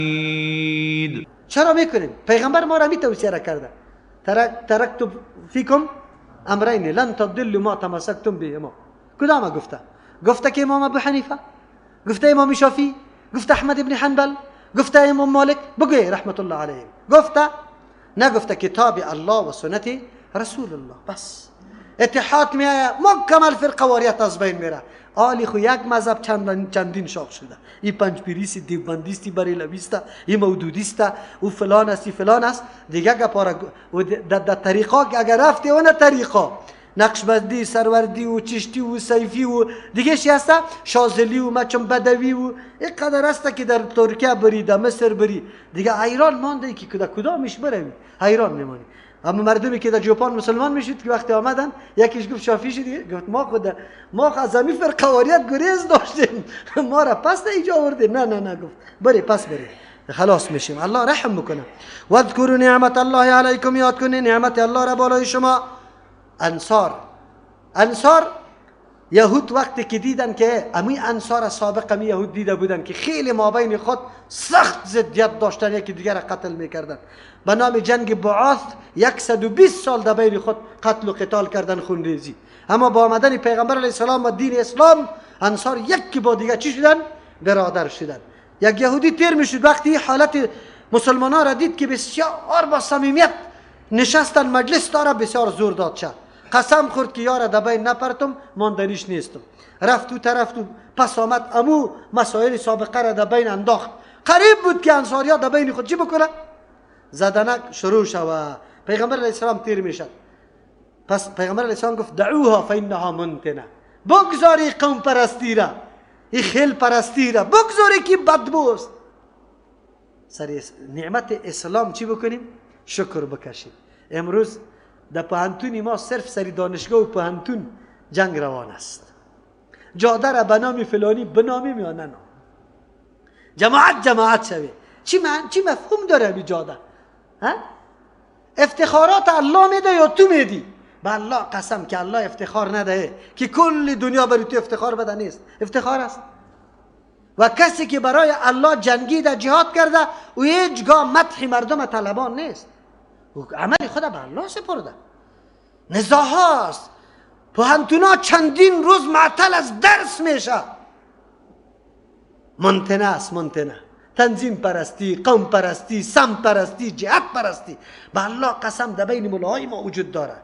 حمید. چرا میکنیم؟ پیغمبر ما را می توصیه را کرده، ترکت فیکم امرین لن تضلوا ما تمسکتم بهما. کدام گفته؟ گفته که امام ابو حنیفه، گفته امام شافعی، گفته احمد ابن حنبل، گفته امام مالک، بگوی رحمت الله علیهم. گفته؟ نگفته کتاب الله و سنت رسول الله. بس اتحاد می آید، مکمل فرقه واریت از بین میره. آلی خو یک مذهب چندین شاخ شده، این پنج پیریسی، دیوبندیستی، بریلویسته، این مودودیسته، او فلان است، این فلان است. دیگه گپارا در طریقا اگر رفتی اون طریقا نقشبندی، سروردی و چشتی و سیفی و دیگه چی هسته، شاذلی و مچم بدوی و اینقدر هسته که در ترکیه بری، در مصر بری، دیگه حیران مانده که کدامش بروی، حیران میمانی. اما مردمی که در ژاپن مسلمان میشد که وقتی آمدن یکیش گفت شافعی شد، گفت ما خود ما از همین فرقه واریت گریز داشتیم، ما را پس اینجا آوردیم. نه نه نه، گفت بری پس بری، خلاص میشیم. الله رحم بکنه. واذکروا نعمت الله علیکم، یاد کنید نعمت الله را بالای شما. انصار یهود وقتی که دیدن که امی انصار سابق امی یهود دیده بودن که خیلی مابین خود سخت ضدیت داشتن، یکی دیگر را قتل میکردن، به نام جنگ بعاث 120 سال در بین خود قتل و قتال کردن، خونریزی. اما با آمدن پیغمبر علیه السلام و دین اسلام، انصار یکی با دیگر چی شدن؟ برادر شدن. یک یهودی تیر میشد وقتی حالت مسلمان ها را دید که بسیار با صمیمیت نشستن مجلس داره، بسیار زور داد شد، قسم خورد که یارا در بین نپرتم، ماندنیش نیستم. رفت و طرف تو پس آمد، امو مسائل سابقه را در بین انداخت. قریب بود که انصاریا در بین خود چی بکنه؟ زدنک شروع شوه. پیغمبر علیه السلام تیر میشد. پس پیغمبر علیه السلام گفت دعوها فانها منتنه، بگذاری قوم پرستی را، این خیل پرستی را بگذاری که بدبوست. سر نعمت اسلام چی بکنیم؟ شکر بکشیم. امروز در پوهنتون ما صرف سری دانشگاه و پوهنتون جنگ روان است. جاده را به نام فلانی بنامیم یا نه؟ جماعت جماعت شوی. چی مفهوم داره این جاده؟ ها؟ افتخارات الله میده یا تو میدی؟ به الله قسم که الله افتخار نده که کل دنیا برای تو افتخار بده نیست، افتخار است. و کسی که برای الله جنگیده جهاد کرده او هیچگاه مدح مردم طلبان نیست، او عمل خود به الله سپرده. نزاع هاست، پوهنتونا چندین روز معطل از درس میشه. منتنه است، منتنه. تنظیم پرستی، قوم پرستی، سم پرستی، جهت پرستی. به الله قسم در بین ملاهای ما وجود داره.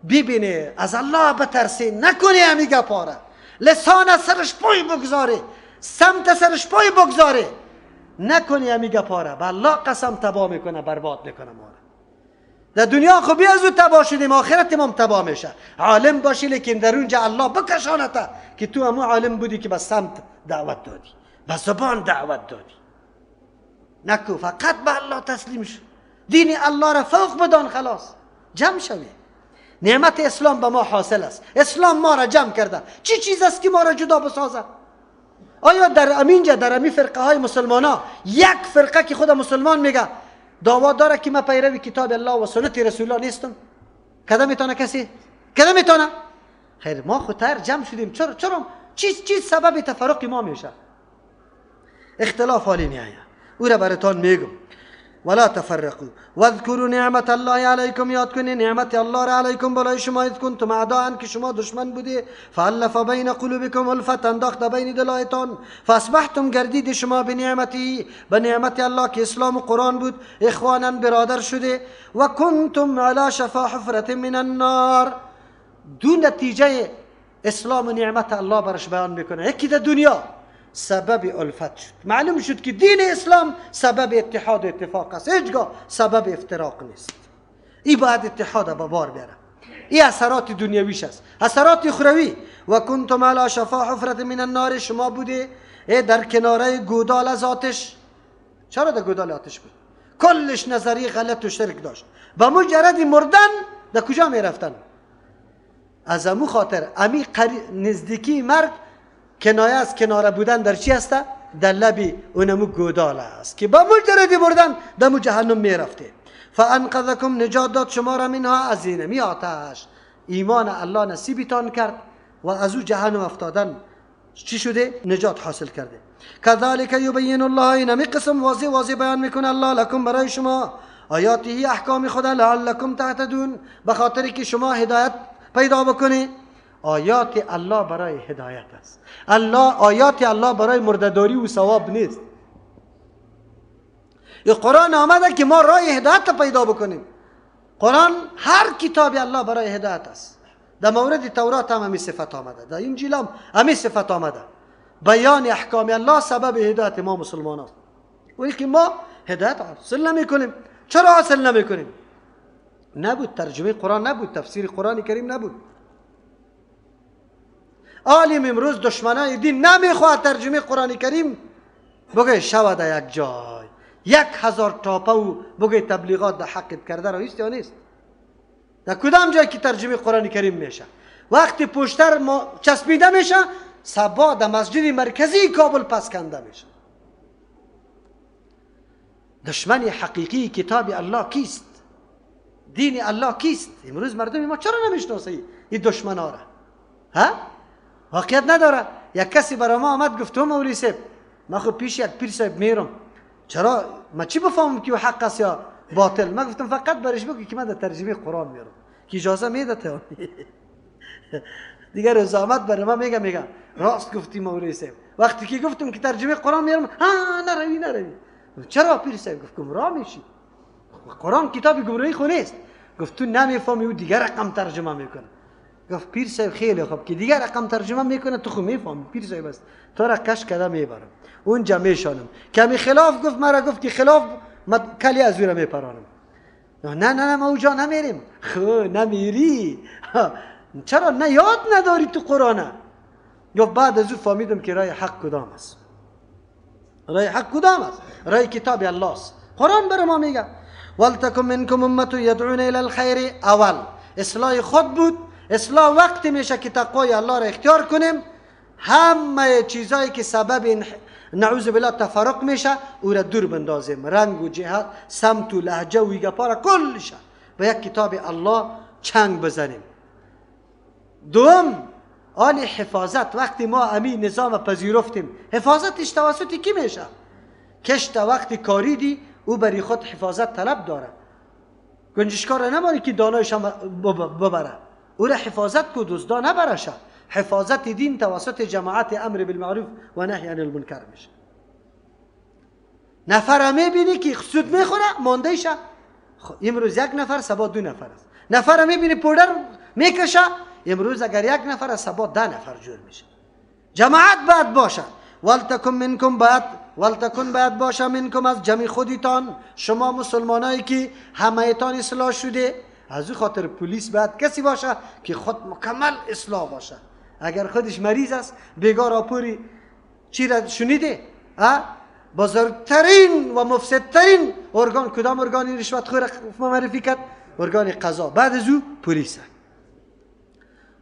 ببینه، از الله بترسی، نکنی همی گپاره، لسان سرش پای بگذاره، سمت سرش پای بگذاره، نکنی همی گپاره. به الله قسم تباه میکنه، برباد میکنه ما. در دنیا خب از او تباه شدیم، آخرت ما تباه میشه. عالم باشی لیکن در اونجا الله بکشانته که تو همون عالم بودی که به سمت دعوت دادی، به زبان دعوت دادی. نکو، فقط به الله تسلیم شو، دین الله را فوق بدان، خلاص جمع شوی. نعمت اسلام به ما حاصل است، اسلام ما را جمع کرده. چی چیز است که ما را جدا بسازه؟ آیا در امینجا در امی فرقه های مسلمان ها یک فرقه که خود مسلمان میگه دعوا داره که من پیروی کتاب الله و سنت رسول الله نیستم؟ کده میتونه کسی؟ کده میتونه؟ خیر، ما خودتر جمع شدیم. چرا چیز سبب تفرق ما میشه؟ اختلاف حالی میآید، او را براتان میگم. ولا تفرقوا واذکروا نعمت الله علیکم، یاد کنید نعمت الله را علیکم بالای شما، اذ کنتم اعداء که شما دشمن بودی، فالف بین قلوبکم الفت انداخت بین دلایتان، فاصبحتم گردید شما بنعمتی، به نعمت الله که اسلام و قرآن بود، اخوانا برادر شده، و کنتم علی شفا حفرة من النار. دو نتیجه اسلام و نعمت الله برش بیان میکنه. یکی در دنیا سبب الفت شد، معلوم شد که دین اسلام سبب اتحاد و اتفاق است، هیچگاه سبب افتراق نیست. ای باید اتحاد به بار بیاره. ای اثرات دنیویش است، اثرات اخروی. و کنتم علی شفا حفرة من النار، شما بوده ای در کناره گودال از آتش. چرا در گودال آتش بود؟ کلش نظری غلط و شرک داشت. با مجرد مردن در کجا می رفتن؟ از امو خاطر امی نزدیکی مرگ کنایه از کناره بودن در چی هسته؟ در لبی اونمو گودال است که با مجردی بردن دمو جهنم می رفته. فانقذکم، نجات داد شما را، منها از اینمی آتش. ایمان الله نصیبتان کرد و از او جهنم افتادن چی شده؟ نجات حاصل کرده. کذالک یبین الله، اینمی قسم واضح واضح بیان میکنه الله لکم برای شما آیاته احکام خدا، لعلکم تهتدون، به خاطر که شما هدایت پیدا بکنی. آیات الله برای هدایت است. الله آیات الله برای مردداری و ثواب نیست. این قرآن آمده که ما راه هدایت پیدا بکنیم. قرآن هر کتاب الله برای هدایت است. در مورد تورات هم همین صفت آمده، در انجیل هم همین صفت آمده. بیان احکام الله سبب هدایت ما مسلمان است. ولی که ما هدایت حاصل نمیکنیم. چرا حاصل نمیکنیم؟ نبود ترجمه قرآن، نبود تفسیر قرآن کریم، نبود. عالم امروز دشمنای دین نمیخواد ترجمه قرآن کریم بگه شود یک جای 1000 تاپه و بگه تبلیغات در حقت کرده را است یا نیست؟ در کدام جای که ترجمه قرآن کریم میشه؟ وقتی پشتر ما چسبیده میشه، سبا در مسجد مرکزی کابل پس کنده میشه. دشمن حقیقی کتاب الله کیست؟ دین الله کیست؟ امروز مردم ما چرا نمیشناسه این دشمن ها را؟ ها؟ واقعیت نداره. یک کسی برای ما آمد گفت تو مولوی صاحب، من خب پیش یک پیر صاحب میرم، چرا ما چی بفهمم که حق است یا باطل؟ من گفتم فقط برش بگو که من در ترجمه قرآن میرم که اجازه میده تا دیگه روز آمد برای ما میگه راست گفتی مولوی صاحب. وقتی که گفتم که ترجمه قرآن میرم، ها نروی نروی. چرا پیر صاحب؟ گفت گمراه میشی، قرآن کتاب گمراهی خو نیست. گفت تو نمیفهمی، او دیگر رقم ترجمه میکنه. گفت پیر صاحب خیلی خوب که دیگر رقم ترجمه میکنه، تو خو میفهمی پیر صاحب است، تو را کش کده میبرم اونجا میشانم. کمی خلاف گفت، مرا گفت که خلاف ما کلی از او را میپرانم. نه نه نه ما اونجا نمیریم. خو نمیری چرا؟ نه یاد نداری تو قرآنه. گفت بعد از او فهمیدم که رای حق کدام است. رای حق کدام است؟ رای کتاب الله است. قرآن برای ما میگه ولتکن منکم امه یدعون الی الخیر. اول اصلاح خود بود. اصلاح وقتی میشه که تقوای الله را اختیار کنیم، همه چیزایی که سبب نعوذ بالله تفرق میشه او را دور بندازیم، رنگ و جهت، سمت و لهجه و گپا را کلش به یک کتاب الله چنگ بزنیم. دوم آن حفاظت. وقتی ما امی نظام پذیرفتیم، حفاظتش توسط کی میشه؟ کشت وقتی کاریدی او برای خود حفاظت طلب داره. گنجشکار نمانی که دانایش هم ببره، او را حفاظت کو دزدا نبرشه. حفاظت دین توسط جماعت امر بالمعروف و نهی عن المنکر میشه. نفر میبینی که سود میخوره مانده ایشه، امروز یک نفر سبا 2 نفر است. نفر میبینی پودر میکشه، امروز اگر یک نفر است سبا 10 نفر جور میشه. جماعت باید باشه. ولتکن منکم باید، ولتکن باید باشه منکم از جمع خودتان، شما مسلمانایی که همه‌تان اصلاح شده. از او خاطر پلیس باید کسی باشه که خود مکمل اصلاح باشه. اگر خودش مریض است، بیگار آپوری چی را شنیده؟ بزرگترین و مفسدترین ارگان کدام ارگانی رشوت خور معرفی کرد؟ ارگان قضا. بعد از او پلیس.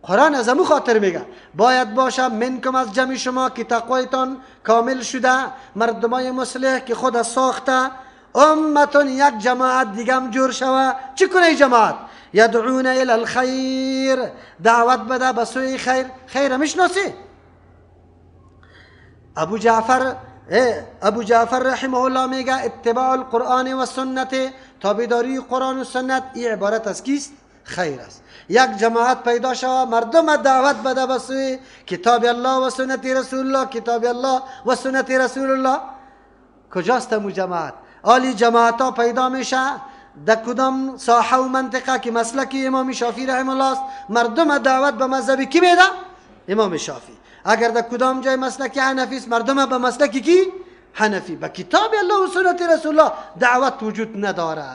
قرآن از امو خاطر میگه باید باشه منکم از جمع شما که تقوایتان کامل شده، مردمای مصلح که خود ساخته، امتون یک جماعت دیگه هم جور شوه. چی کنه جماعت؟ یدعون الی الخیر، دعوت بده به سوی خیر. خیر میشناسی؟ ابو جعفر رحمه الله میگه اتباع القرآن و سنت، تابعداری قرآن و سنت، این عبارت از کیست؟ خیر است. یک جماعت پیدا شوه، مردم دعوت بده به سوی کتاب الله و سنت رسول الله، کتاب الله و سنت رسول الله. کجاست امو جماعت؟ آلی جماعت ها پیدا میشه در کدام ساحه و منطقه که مسلک امام شافعی رحمه الله است، مردم دعوت به مذهب کی میده؟ امام شافعی. اگر در کدام جای مسلک حنفی است، مردم به مسلک کی؟ حنفی. به کتاب الله و سنت رسول الله دعوت وجود نداره.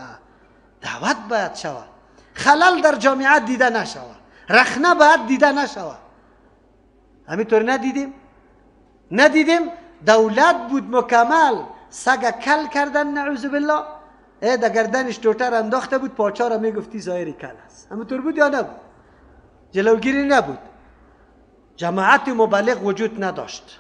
دعوت باید شود، خلل در جامعه دیده نشود، رخنه باید دیده نشود. همینطور ندیدیم؟ ندیدیم دولت بود مکمل، سگ کل کردن نعوذ بالله، در گردنش توتر انداخته بود، پاچا را میگفتی ظاهری کل است. همینطور بود یا نبود؟ جلوگیری نبود، جماعت مبلغ وجود نداشت.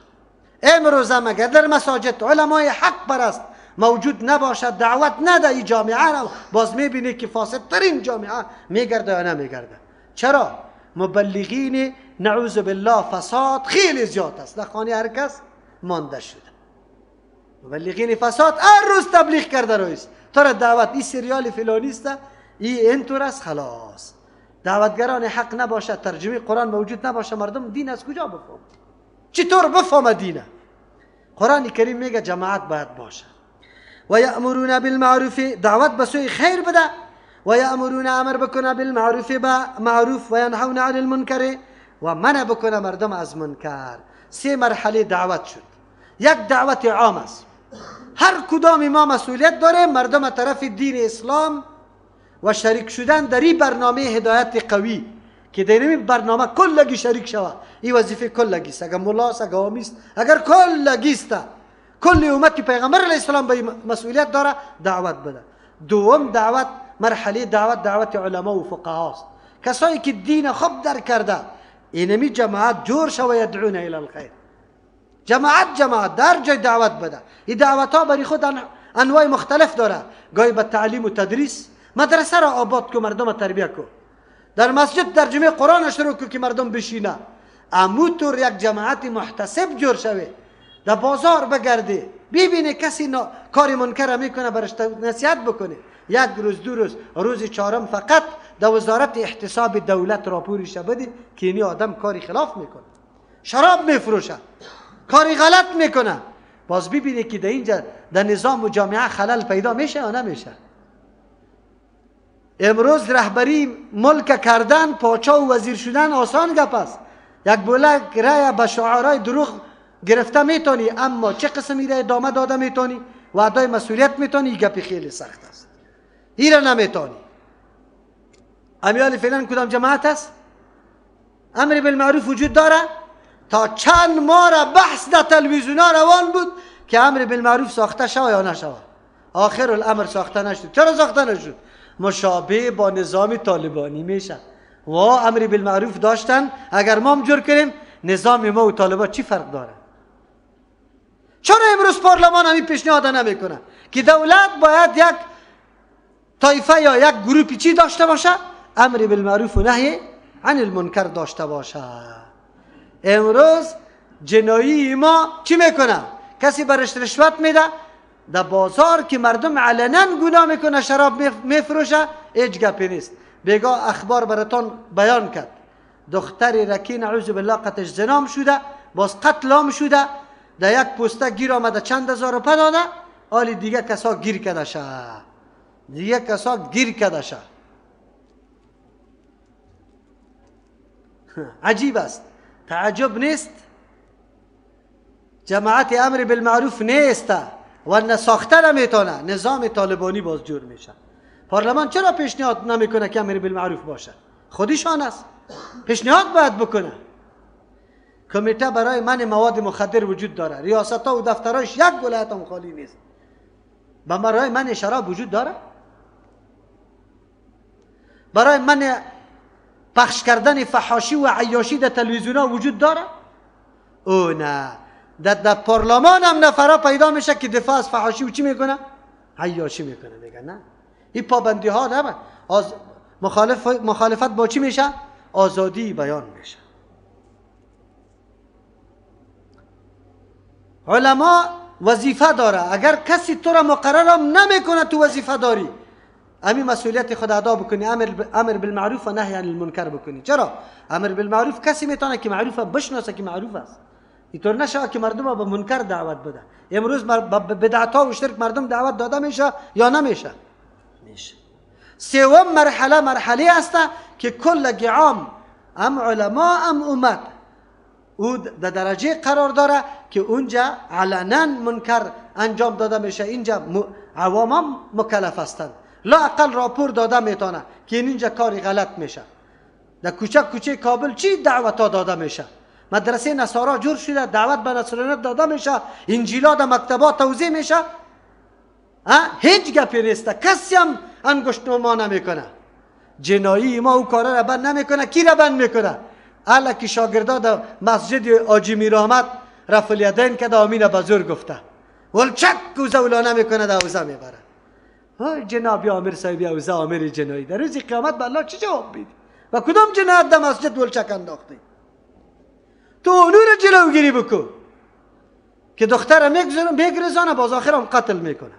امروز هم اگر در مساجد علمای حق پرست موجود نباشد، دعوت نده ای جامعه را، باز میبینی که فاسدترین جامعه میگرده یا نمیگرده. چرا؟ مبلغین نعوذ بالله فساد خیلی زیاد است، در خانه هر کس مانده شده. مبلغین فساد هر روز تبلیغ کرده رئیس تو را دعوت، این سریال فلانی است، این اینطور است، خلاص. دعوتگران حق نباشه، ترجمه قرآن موجود نباشه، مردم دین از کجا بفهم؟ چطور بفهم دینه؟ قرآن کریم میگه جماعت باید باشه. و یأمرون بالمعروف، دعوت به سوی خیر بده، و یأمرون امر بکنه بالمعروف به معروف، و ینهون عن المنکر و منع بکنه مردم از منکر. سه مرحله دعوت شد. یک دعوت عام است، هر کدام ما مسئولیت داره مردم طرف دین اسلام و شریک شدن در این برنامه هدایت قوی که در این برنامه کلگی شریک شود. این وظیفه کلگی است، اگر ملاست، اگر عامی است، اگر کلگی است، کل امت پیغمبر علیه السلام به مسئولیت داره دعوت بده. دوم دعوت، مرحله دعوت، دعوت علما و فقها است، کسایی که دین خوب درک کرده. اینمی جماعت جور شوه یدعون الی الخیر، جماعت جماعت در جای دعوت بده. این دعوت ها برای خود انواع مختلف داره، گاهی به تعلیم و تدریس، مدرسه را آباد کو، مردم تربیه کو، در مسجد ترجمه قرآن شروع کو که مردم بشینه. امو طور یک جماعت محتسب جور شوه، در بازار بگرده ببینه کسی کار منکر میکنه برش نصیحت بکنه. یک روز، دو روز، روز چهارم فقط در وزارت احتساب دولت راپورش بده که اینی آدم کاری خلاف میکنه، شراب میفروشه، کاری غلط میکنه. باز ببینه که در اینجا در نظام و جامعه خلل پیدا میشه یا نمیشه. امروز رهبری ملک کردن، پاچا و وزیر شدن آسان گپ است. یک بلک رای به شعارهای دروغ گرفته میتونی، اما چه قسمی را ادامه داده میتونی و ادای مسئولیت میتونی، گپ خیلی سخت است، ایره نمیتونی. امیال فعلا کدام جماعت است؟ امر بالمعروف وجود داره؟ تا چند ماه را بحث در تلویزیون روان بود که امر بالمعروف ساخته شوه یا نشوه. آخر الامر ساخته نشد. چرا ساخته نشد؟ مشابه با نظام طالبانی میشه. و امر بالمعروف داشتن، اگر ما هم جور کنیم نظام ما و طالبان چی فرق داره؟ چرا امروز پارلمان همین پیشنهاد نمیکنه که دولت باید یک طایفه یا یک گروپی چی داشته باشه؟ امر بالمعروف و نهی عن المنکر داشته باشه. امروز جنایی ما چی میکنه؟ کسی برش رشوت میده در بازار که مردم علنا گناه میکنه، شراب میفروشه، هیچ گپی نیست. بگاه اخبار براتون بیان کرد، دختری رکی نعوذ بالله قتش زنام شده، باز قتلام شده، در یک پوسته گیر آمده چند هزار روپه داده، حالی دیگه کسا گیر کرده شه، دیگه کسا گیر کرده شه. عجیب است، تعجب نیست. جماعت امر بالمعروف نیست و ساخته نمیتونه، نظام طالبانی باز جور میشه. پارلمان چرا پیشنهاد نمیکنه که امر بالمعروف باشه؟ خودشان است، پیشنهاد باید بکنه. کمیته برای من مواد مخدر وجود داره، ریاست ها و دفترهاش یک ولایت هم خالی نیست. برای من شراب وجود داره، برای من پخش کردن فحاشی و عیاشی در تلویزیون ها وجود داره؟ او نه، در پارلمان هم نفرا پیدا میشه که دفاع از فحاشی و چی میکنه؟ عیاشی میکنه. میگه نه، این پابندی ها نه، مخالفت با چی میشه؟ آزادی بیان میشه. علما وظیفه داره، اگر کسی تو را مقرر هم نمیکنه تو وظیفه داری، امی مسئولیت خود ادا بکنی، امر بالمعروف و نهی عن المنکر بکنی. چرا؟ امر بالمعروف کسی میتونه که معروف بشناسه که معروف است. اینطور نشه که مردم به منکر دعوت بده. امروز به بدعت ها و شرک مردم دعوت داده میشه یا نمیشه؟ میشه. سوم مرحله، مرحله است که کل عام، ام علما ام امت، او در درجه قرار داره که اونجا علنا منکر انجام داده میشه. اینجا عوام هم مکلف هستند، لااقل راپور داده میتونه که اینجا کاری غلط میشه. در کوچه کوچه کابل چی دعوت ها داده میشه؟ مدرسه نصارا جور شده، دعوت به نصرانیت داده میشه، انجیلا در مکتبات توزیع میشه، هیچ گپی نیست، کسی هم انگشت نما نمیکنه. جنایی ما او کارا را بند نمیکنه. کی را بند میکنه؟ الا که شاگردا در مسجد حاجی میرآمد رفع الیدین که آمین به زور گفته، ولچک کوزه میکنه، در حوزه میبره. جناب آمر صاحب حوزه، آمر جنایی، در روز قیامت به الله چی جواب میدی؟ و کدام جنایت در مسجد ولچک انداختی؟ تو اونو را جلوگیری بکن که دختر میگرزانه باز آخرم قتل میکنه.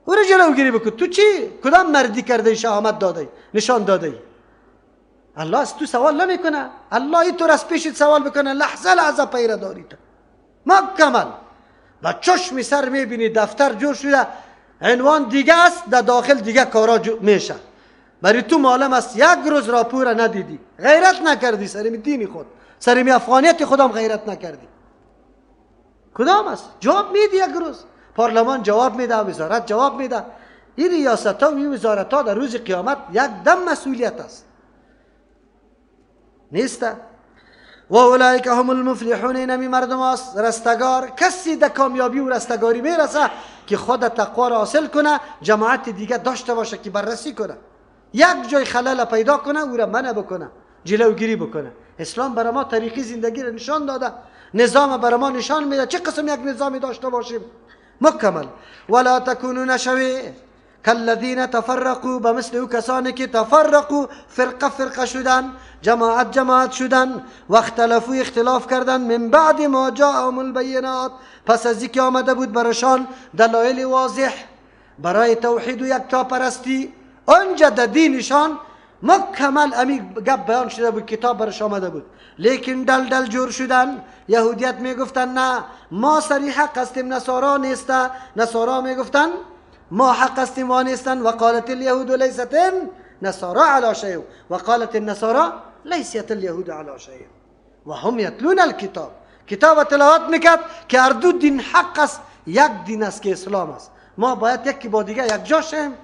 او را جلوگیری بکن. تو چی؟ کدام مردی کرده شهامت داده نشان داده؟ الله از تو سوال نمیکنه. الله ای تو از پیشت سوال بکنه لحظه لحظه پیره داری تو مکمل. با چشم سر میبینی دفتر جور شده، عنوان دیگه است، در داخل دیگه کارا میشه. برای تو معلوم است یک روز راپور ندیدی، غیرت نکردی سرمی دینی خود، سرمی افغانیت خودم غیرت نکردی. کدام است؟ جواب میدی یک روز. پارلمان جواب میده، وزارت جواب میده. این ریاست ها و این وزارت ها در روز قیامت یک دم مسئولیت است. نیست. و اولئک هم المفلحون. اینمی مردم است رستگار. کسی در کامیابی و رستگاری میرسه که خود تقوا را حاصل کنه، جماعت دیگه داشته باشه که بررسی کنه، یک جای خلل پیدا کنه او را منع بکنه، جلوگیری بکنه. اسلام برای ما طریقی زندگی را نشان داده، نظام برای ما نشان میده چه قسم یک نظامی داشته باشیم مکمل. ولا تکونوا نشوی کالذین تفرقوا، به مثل او کسانی که تفرقوا فرقه فرقه شدن، جماعت جماعت شدن، و اختلفوا اختلاف کردن، من بعد ما جاءهم البینات، پس از اینکه آمده بود برشان دلایل واضح برای توحید و یکتاپرستی. آنجا در دینشان مکمل امی گپ بیان شده بود، کتاب برش آمده بود، لیکن دل دل جور شدن. یهودیت میگفتن نه ما سری حق هستیم، نصارا نیسته. نصارا میگفتن ما حق هستیم و نیستن. و قالت اليهود لیست نصارا علی شیء و قالت النصارا لیست اليهود علی شیء و هم یتلون الکتاب. کتاب تلاوت میکرد که هر دو دین حق است، یک دین است که اسلام است. ما باید یکی با دیگه یک جا شیم،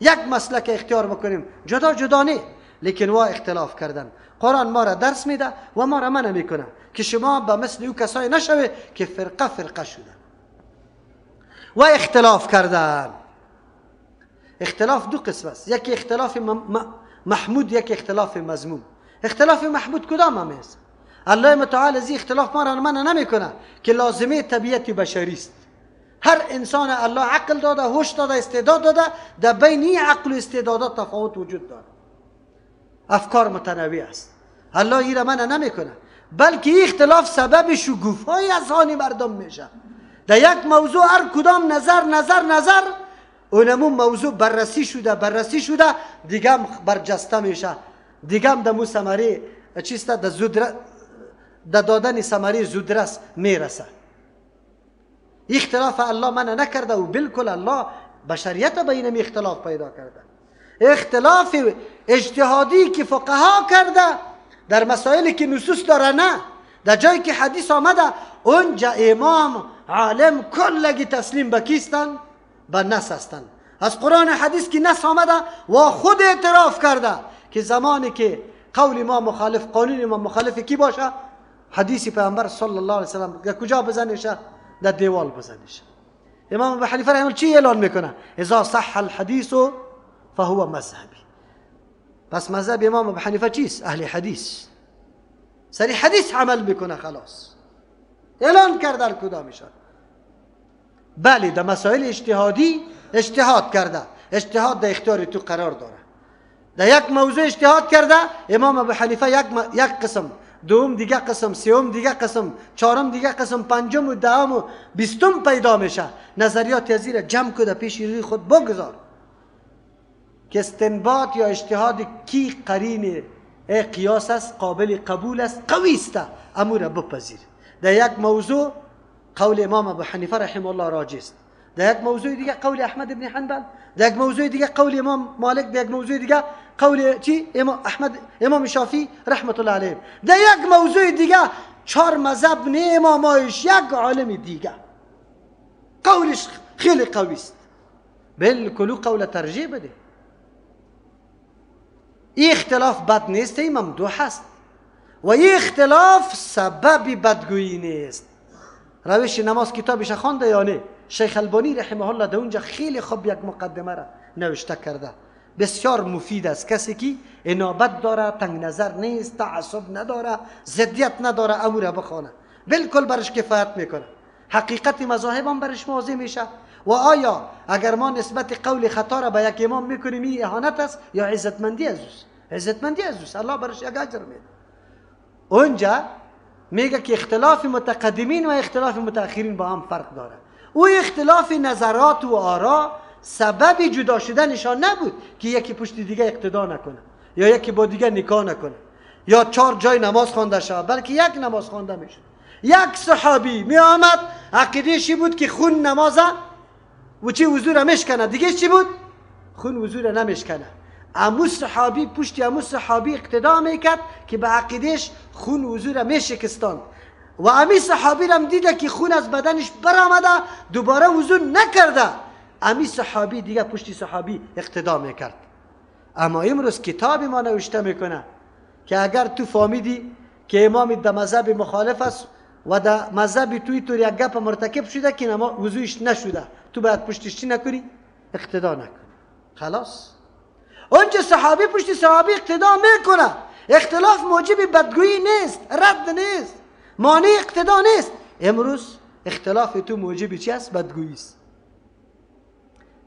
یک مسلک اختیار بکنیم، جدا جدا نه. لیکن وا اختلاف کردن. قرآن ما را درس میده و ما را منع میکنه که شما به مثل او کسایی نشوه که فرقه فرقه شدن و اختلاف کردن. اختلاف دو قسم است، یکی اختلاف محمود، یکی اختلاف مذموم. اختلاف محمود کدام هم است؟ الله متعال از اختلاف ما را منع نمیکنه که لازمه طبیعت بشری است. هر انسان الله عقل داده، هوش داده، استعداد داده، در بین این عقل و استعدادات تفاوت وجود داره، افکار متنوع است. الله این را منع نمیکنه، بلکه این اختلاف سبب شگوفای اذهان مردم میشه. در یک موضوع هر کدام نظر نظر نظر، اونمون موضوع بررسی شده بررسی شده، دیگه هم برجسته میشه، دیگه هم در مو ثمره چیست، در دادن ثمره زودرس میرسه. اختلاف الله منع نکرده و بالکل الله بشریت به اینم اختلاف پیدا کرده. اختلاف اجتهادی که فقها کرده در مسائلی که نصوص داره نه، در جایی که حدیث آمده اونجا امام عالم کلگی تسلیم به کیستن؟ به نص هستن. از قرآن حدیث که نص آمده و خود اعتراف کرده که زمانی که قول ما مخالف، قانون ما مخالف کی باشه، حدیث پیامبر صلی الله علیه وسلم کجا بزنیشه؟ در دیوال بزنیشه. امام ابو حنیفه رحمه الله چی اعلان میکنه؟ اذا صح الحدیث فهو مذهبی. پس مذهب امام ابو حنیفه چیست؟ اهل حدیث. سری حدیث عمل میکنه، خلاص اعلان کرده در کدامشان. بله در مسائل اجتهادی اجتهاد کرده، اجتهاد در اختیار تو قرار داره. در یک موضوع اجتهاد کرده امام ابو حنیفه یک قسم، دوم دیگه قسم، سوم دیگه قسم، چهارم دیگه قسم، پنجم و دهم و بیستم پیدا میشه. نظریات از را جمع کده پیش روی خود بگذار که استنباط یا اجتهاد کی قرین قیاس است، قابل قبول است، قوی است، امور بپذیر. در یک موضوع قول امام ابو حنیفه رحمه الله راجع است، در یک موضوع دیگه قول احمد بن حنبل، در یک موضوع دیگه قول امام مالک، در یک موضوع دیگه قول چی؟ امام احمد، امام شافعی رحمت الله علیه. در یک موضوع دیگه چهار مذهب نه امامایش، یک عالم دیگه قولش خیلی قوی است، بالکل قول ترجیح بده. این اختلاف بد نیست، این ممدوح است و این اختلاف سبب بدگویی نیست. روش نماز کتابش خوانده یا نه؟ شیخ البانی رحمه الله در اونجا خیلی خوب یک مقدمه را نوشته کرده، بسیار مفید است. کسی که انابت داره، تنگ نظر نیست، تعصب نداره، ضدیت نداره، امور بخوانه بالکل برش کفایت میکنه. حقیقت مذاهب هم برش واضح میشه. و آیا اگر ما نسبت قول خطا را به یک امام میکنیم این اهانت است یا عزتمندی از اوست؟ عزتمندی از اوست، الله برش یک اجر میده. اونجا میگه که اختلاف متقدمین و اختلاف متأخرین با هم فرق داره. او اختلاف نظرات و آرا سبب جدا شدنشان نبود که یکی پشت دیگه اقتدا نکنه یا یکی با دیگه نکاح نکنه یا 4 جای نماز خوانده شود، بلکه یک نماز خوانده میشد. یک صحابی می آمد عقیده‌ش بود که خون نمازه و چی وضو را میشکنه، دیگه چی بود؟ خون وضو را نمیشکنه. امو صحابی پشت امو صحابی اقتدا میکرد که به عقیدهش خون وضو را میشکستاند و امی صحابی را دیده که خون از بدنش برآمده دوباره وضو نکرده، امی صحابی دیگه پشت صحابی اقتدا میکرد. اما امروز کتاب ما نوشته میکنه که اگر تو فهمیدی که امام در مذهب مخالف است و در مذهب توی طور یک گپ مرتکب شده که وضویش نشده، تو باید پشتش چی نکنی؟ اقتدا نکنی. خلاص اونجا صحابی پشت صحابی اقتدا میکنه. اختلاف موجب بدگویی نیست، رد نیست، مانع اقتدا نیست. امروز اختلاف تو موجب چی است؟ بدگویی است.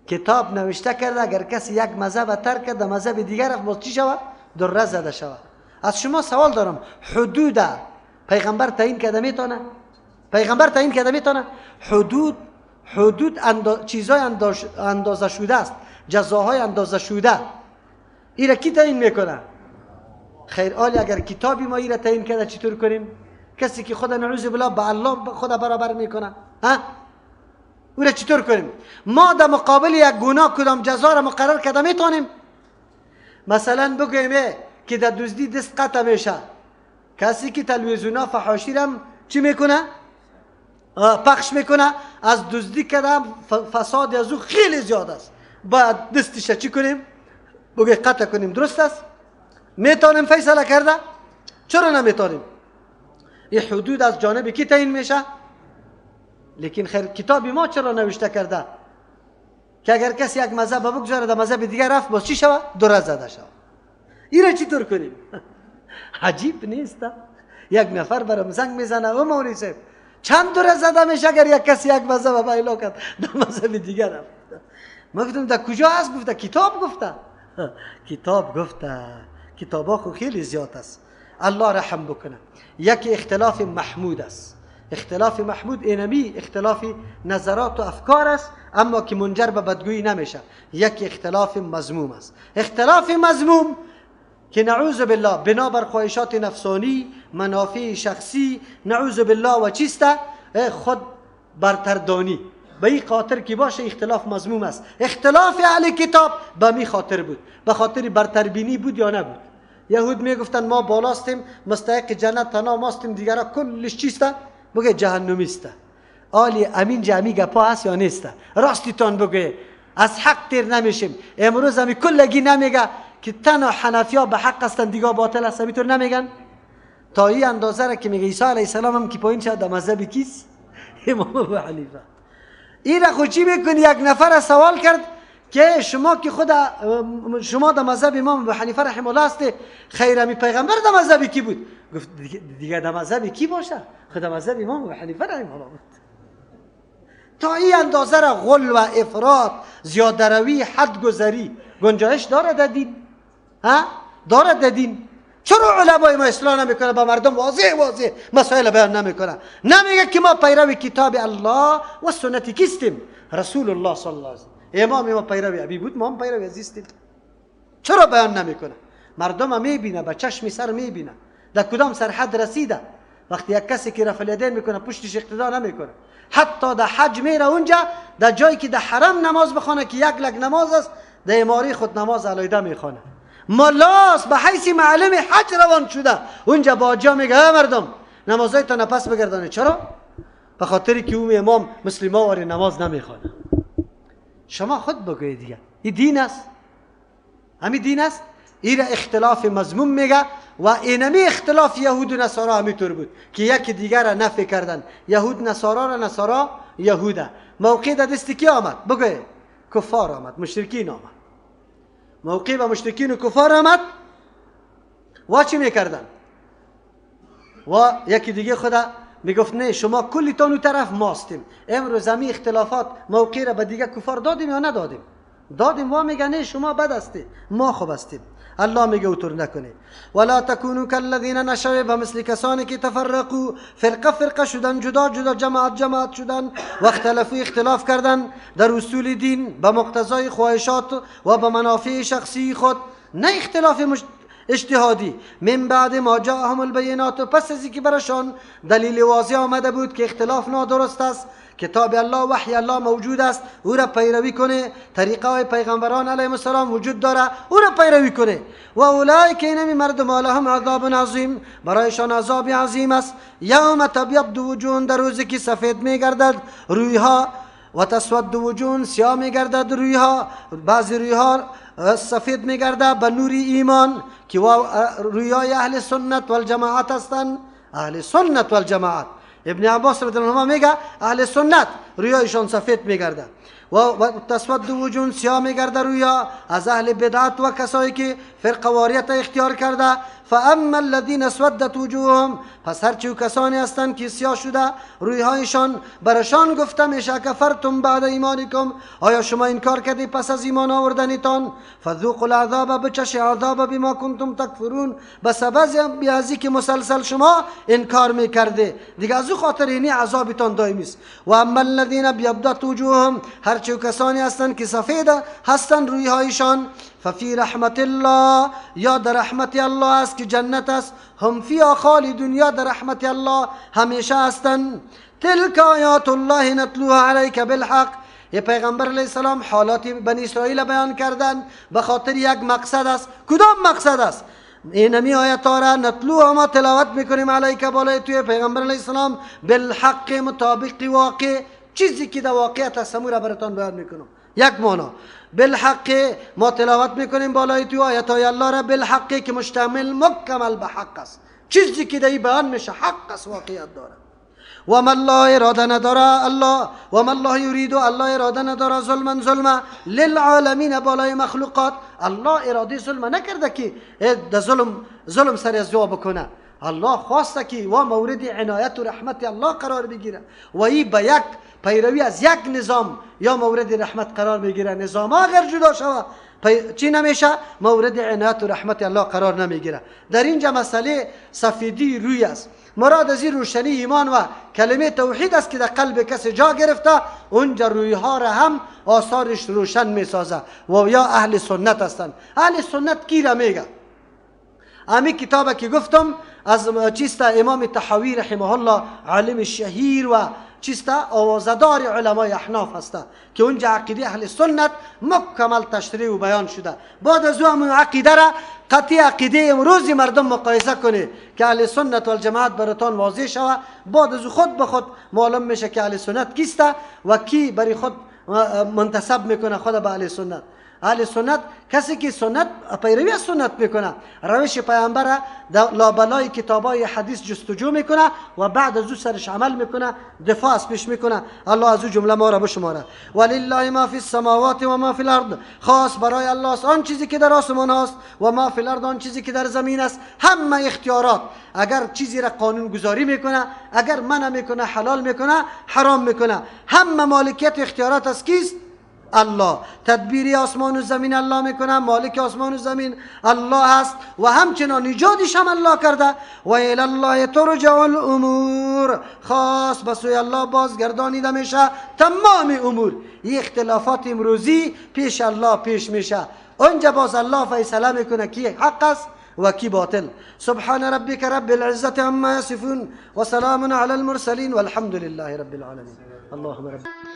کتاب نوشته کرده اگر کسی یک مذهب ترک کرد مذهب دیگر رفت باز چی شود؟ دره زده شود. از شما سوال دارم، حدود پیغمبر تعیین کرده میتونه؟ پیغمبر تعیین کرده میتونه؟ حدود چیزای اندازه شده است، جزاهای اندازه شده، ایره کی تعیین میکنه؟ خیر آلی اگر کتابی ما ایره تعیین کرده چطور کنیم؟ کسی که خدا نعوذ بالله با الله خدا برابر میکنه، ها؟ او را چطور کنیم؟ ما در مقابل یک گناه کدام جزا را مقرر کرده میتونیم؟ مثلا بگوییم که در دزدی دست قطع میشه، کسی که تلویزیونا فحاشی را چی میکنه؟ پخش میکنه، از دزدی کردم فساد از او خیلی زیاد است، باید دستش چی کنیم؟ بگه قطع کنیم. درست است؟ میتونیم فیصله کرده؟ چرا نمیتونیم؟ این حدود از جانب کی تعیین میشه؟ لیکن خیر کتاب ما چرا نوشته کرده که اگر کسی یک مذهب بگذاره در مذهب دیگر رفت باز چی شود؟ دره زده شود. این را چطور کنیم؟ عجیب نیست؟ یک نفر برام زنگ میزنه و مولوی صاحب چند دره زده میشه اگر یک کسی یک مذهب پیدا کرد در مذهب دیگر رفت؟ ما گفتم در کجا هست؟ گفته کتاب گفته. کتاب گفته. کتابا خو خیلی زیاد است. الله رحم بکنه. یک اختلاف محمود است. اختلاف محمود اینمی اختلاف نظرات و افکار است، اما که منجر به بدگویی نمیشه. یک اختلاف مذموم است. اختلاف مذموم که نعوذ بالله بنابر خواهشات نفسانی، منافع شخصی، نعوذ بالله و چیست؟ خود برتردانی. به این خاطر که باشه اختلاف مذموم است. اختلاف اهل کتاب به می خاطر بود، به خاطر برتربینی بود یا نبود؟ یهود میگفتن ما بالاستیم، مستحق جنت تنها ماستیم، دیگرا کلش چیست؟ بگه جهنمی است. آلی امین جمعی گپا هست یا نیست؟ راستیتان بگه از حق تیر نمیشیم. امروز همی کلگی نمیگه که تنها حنفیا به حق هستن دیگه باطل هست، همینطور نمیگن؟ تا این اندازه را که میگه عیسی علیه السلام هم که پایین شد در مذهب کیست؟ امام ابو حنیفه. این را خود چی میکنی؟ یک نفر سوال کرد که شما که خود شما در مذهب امام ابو حنیفه رحمه الله هستی، خیر پیغمبر در مذهب کی بود؟ گفت دیگه در مذهب کی باشه؟ خود در مذهب امام ابو حنیفه رحمه الله بود. تا این اندازه را غل و افراط، زیاده روی، حد گذری گنجایش داره در دین؟ ها؟ داره در دین؟ چرا علمای ما اصلاح نمیکنه؟ با مردم واضح واضح مسائل بیان نمیکنه، نمیگه که ما پیرو کتاب الله و سنت کیستیم؟ رسول الله صلی الله علیه و آله. امام ما پیرو ابی بود، ما هم پیرو ازیستیم. چرا بیان نمیکنه؟ مردم میبینه، با چشم سر میبینه در کدام سرحد رسیده. وقتی یک کسی که رفع الیدین میکنه پشتش اقتدا نمیکنه، حتی در حج میره اونجا در جایی که در حرم نماز بخونه که یک لک نماز است، در اماره خود نماز علیده میخونه. ملاس به حیث معلم حج روان شده اونجا با جا میگه مردم نمازهای تا نپس بگردانه. چرا؟ به خاطر که اون امام مسلما واری نماز نمیخونه. شما خود بگوید دیگه این دین است، همین دین است. این اختلاف مذموم میگه و اینمی اختلاف یهود و نصارا همینطور بود که یکی دیگر را نفی کردن. یهود نصارا را، نصارا یهوده. موقع در دست کی آمد؟ بگوید کفار آمد، مشرکین آمد. موقع به مشرکین و کفار آمد و چی میکردن؟ و یکی دیگه خدا میگفت نه شما کلیتان اون طرف ماستیم. امروز همی اختلافات موقع را به دیگه کفار دادیم یا ندادیم؟ دادیم و میگه نه شما بد هستی، ما خوب هستیم. الله میگه اوطور نکنه. ولا تکونوا کالذین نشوی به مثل کسانی که تفرقوا، فرقه فرقه شدن، جدا جدا، جماعت جماعت شدن، و اختلافو اختلاف کردن در اصول دین به مقتضای خواهشات و به منافع شخصی خود، نه اختلاف اجتهادی. من بعد ما جاءهم البینات، پس از اینکه برشان دلیل واضح آمده بود که اختلاف نادرست است، کتاب الله وحی الله موجود است، او را پیروی کنه، طریقه های پیغمبران علیهم السلام وجود داره، او را پیروی کنه. و اولئک اینمی مردم لهم عذاب عظیم، برایشان عذاب عظیم است. یوم تبیض وجوه، در روزی که سفید میگردد رویها، و تسود وجوه، سیاه میگردد رویها، بعضی رویها سفید میگرده به نور ایمان که رویای اهل سنت والجماعت هستند. اهل سنت والجماعت، ابن عباس رضی الله عنه میگه اهل سنت رویایشان سفید میگرده و تسود وجوه، سیاه میگرده رویا از اهل بدعت و کسایی که فرقه واریت اختیار کرده. فاما الذين اسودت وجوههم، پس هرچی کسانی هستند که سیاه شده رویهایشان، برشان گفته میشه کفرتم بعد ایمانکم، آیا شما انکار کردی پس از ایمان آوردنتان؟ فذوقوا العذاب، بچش عذاب بما کنتم تکفرون، به سبب از که مسلسل شما انکار میکرده، دیگه از او خاطر اینی عذابتان دائمی است. و اما الذين ابيضت وجوههم، هرچی کسانی هستند که سفید هستند رویهایشان، ففی رحمت الله، یا در رحمت الله است که جنت است، هم فیها خالدون، یا در رحمت الله همیشه هستند. تلک آیات الله نتلوها علیک بالحق، یه پیغمبر علیه السلام حالات بنی اسرائیل بیان کردن به خاطر یک مقصد است. کدام مقصد است؟ اینمی آیت را نتلوها ما تلاوت میکنیم علیک، بالای توی پیغمبر علیه السلام، بالحق، مطابق واقع، چیزی که در واقعیت است را براتان بیان میکنم. یک معنا بالحق، ما تلاوت میکنیم بالای تو آیت های الله را بالحق که مشتمل مکمل به حق است، چیزی که در بیان میشه حق است، واقعیت داره. و ما الله اراده نداره الله، و ما الله یرید، الله اراده نداره ظلما ظلما للعالمین، بالای مخلوقات. الله اراده ظلم نکرده که در ظلم سر از جا بکنه، الله خواسته که و مورد عنایت و رحمت الله قرار بگیره و ای به یک پیروی از یک نظام یا مورد رحمت قرار میگیره. نظام اگر جدا شوه چی نمیشه؟ مورد عنایت و رحمت الله قرار نمیگیره. در اینجا مسئله سفیدی روی است، مراد از این روشنی ایمان و کلمه توحید است که در قلب کسی جا گرفته، اونجا رویها را هم آثارش روشن میسازه و یا اهل سنت هستند. اهل سنت کی را میگه؟ امی کتاب که گفتم از چیست امام طحاوی رحمه الله، عالم شهیر و چیست آوازدار علمای احناف هسته که اونجا عقیده اهل سنت مکمل تشریح و بیان شده. بعد از او عقیده را قطعی عقیده امروز مردم مقایسه کنه که اهل سنت و الجماعت براتان واضح شوه. بعد از خود به خود معلوم میشه که اهل سنت کیسته و کی برای خود منتسب میکنه خود به اهل سنت. اهل سنت کسی که سنت پیروی از سنت میکنه، روش پیامبر در لابلای کتابای حدیث جستجو میکنه و بعد از او سرش عمل میکنه، دفاع از پیش میکنه. الله از او جمله ما را بشماره. ولله ما فی السماوات و ما فی الارض، خاص برای الله است آن چیزی که در آسمان است و ما فی الارض، آن چیزی که در زمین است. همه اختیارات، اگر چیزی را قانون گذاری میکنه، اگر منع میکنه، حلال میکنه، حرام میکنه، همه مالکیت اختیارات از کیست؟ الله. تدبیری آسمان و زمین الله میکنه، مالک آسمان و زمین الله است و همچنان ایجادش هم الله کرده. و الی الله ترجع الامور، خاص به سوی الله بازگردانیده میشه تمام امور. این اختلافات امروزی پیش الله پیش میشه، اونجا باز الله فیصله میکنه کی حق است و کی باطل. سبحان ربک رب العزة عما یصفون و سلام علی المرسلین والحمد لله رب العالمین. اللهم رب.